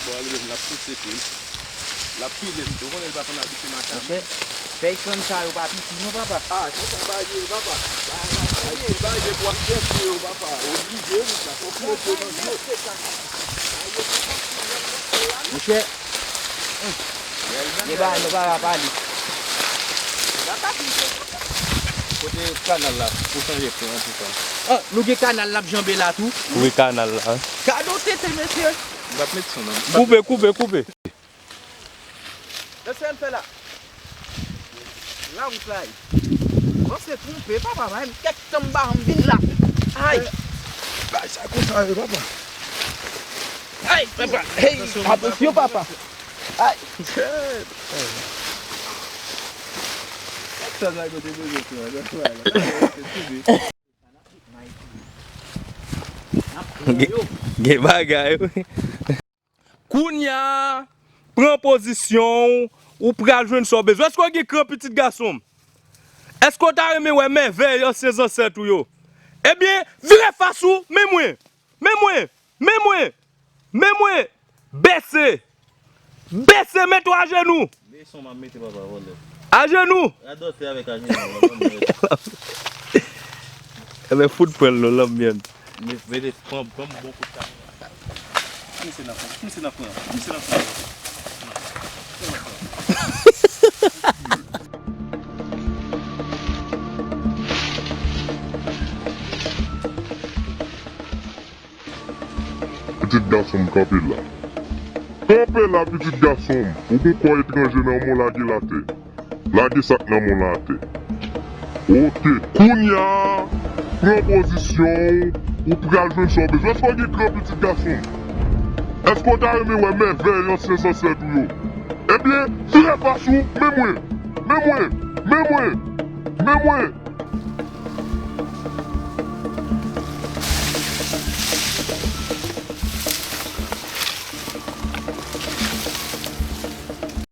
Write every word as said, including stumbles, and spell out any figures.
Bon, ale menm, l ap pouse tou. L ap pile m tou. Ou konnen l pa konn abitye mache avè m. Monchè, fèy kann sa yo pa piti non, papa. Ah, se sa bagay yo, papa. Bagay, bagay, bagay pou ap chèche yo, papa. Oblije, wi, sa fòk mete nan dlo. Monchè, gen bagay nou pa ka pale. Kote kanal la, pou chanje pwen an, tou sa. Ah, nou gen kanal n ap janbe la tou. Wi, kanal la. Gade yon tete, mesye. M p ap met son nan. Koupe, koupe, koupe. Mesye, n fè la. La wout la ye. Bon, se twonpe, papa, men kèk tan m pa janm vin la. Ay! Bay sa konsa, yo, papa. Ay, papa. Hey, atansyon, papa. Ay. Sa sa kote bezwen fè, sa sa la. Gen, gen bagay, wi. Kounye a, pran pozisyon w, ou pral jwenn sa w bezwen. Èske w gen kran, pitit gason m? Èske w ta renmen wè mèvèy ansyen zansèt ou yo? Ebyen, vire fas ou, men mwen, men mwen, men mwen, men mwen, bese, bese, mete w ajenou. Leson m ap mete, papa, vòlè. Ajenou. Radòtè avèk ajenou, vòlè. Enben, fout pran l non, lanmyèn. Mete, pran, pran bon kout kanè. Kouche nan pwen, kouche nan pwen, kouche nan pwen. Pitit gason m, kanpe la. Kanpe la, pitit gason m. Ou gon kò etranje nan men w, lage l atè. Lage sa k nan men w lan atè. Oke, kounye a, pran pozisyon w, ou pral jwenn sa w bezwen. Èske w gen kran, pitit gason m? Èske w ta renmen wè mèvèy ansyen zansèt ou yo? Ebyen, vire fas ou, men mwen, men mwen, men mwen, men mwen.